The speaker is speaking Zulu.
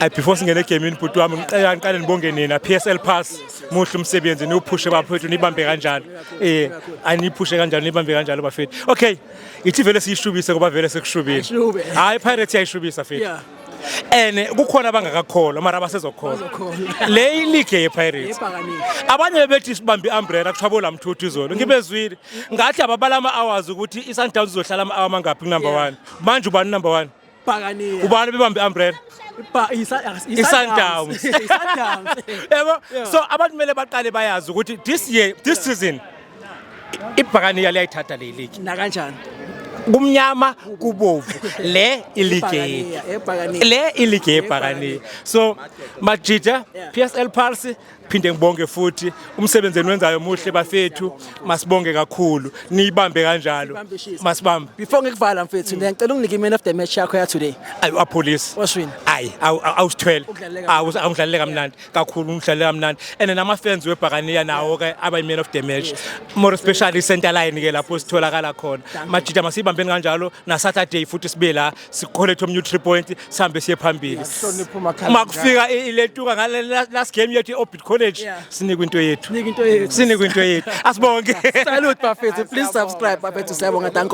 Ay, before singene egamini, bhuti wami, ngicela ngiqale ngibonge nina PSL Pass. Muhle umsebenzi, niwuphushe bafethu, nibambe kanjalo. Aniphushe kanjalo, nibambe kanjalo bafethu. Okay, ithi vele siyishubise ngoba vele sekushubile. Ayishube. Hayi, Pirates iyayishubisa fethu. And kukhona abangakakholwa mara abasezokholwa. Bazokholwa. Le league ye-Pirates. Yebhakaniya. Abanye bebethi sibambe i-umbrella, kuthiwa bolamthuthu izolo. Ngibezwile ngathi ababala ama-hours ukuthi i-Sundowns izohlala ama-hour amangaphi ku-number 1. Manje ubani number 1? Bhakaniya. Ubani bebambe i-umbrella? I-Sundowns. I-Sundowns. Yabo, so abantu kumele baqale bayazi ukuthi this year, this season, ibhakaniya liyayithatha le league. Nakanjani. Kumnyama kubovu, le ileague yethu. Ebhakaniya, ebhakaniya. Le ileague yebhakaniya. So majita, PSL Pulse, phinde ngibonge futhi umsebenzi eniwenzayo muhle bafethu. Masibonge kakhulu, niyibambe kanjalo. Sibambe shisa. Masibambe. Before ngikuvala mfethu, ngiyacela unginike i-man of the match yakho ya today. Ayi, Appollis. Oswin. Ayi, awusithwele. Udlalele kamnandi. Awudlalele kamnandi kakhulu, ungidlalele kamnandi. And nama-fans webhakaniya nawo ke abayi-man of the match, more especially i-center line ke lapho sitholakala khona. Majita, masiyibambeni kanjalo na-Saturday futhi sibe la, sikholethe omnye u-3 point, sihambe siye phambili. Hlonipha umakhala. Makufika iletuka ngale last game yethu i-Orbit College, sinikwe into yethu. Sinikwe into yethu. Sinikwe into yethu. Asibonge. Salute bafethu. Please subscribe bafethu. Siyabonga, danko.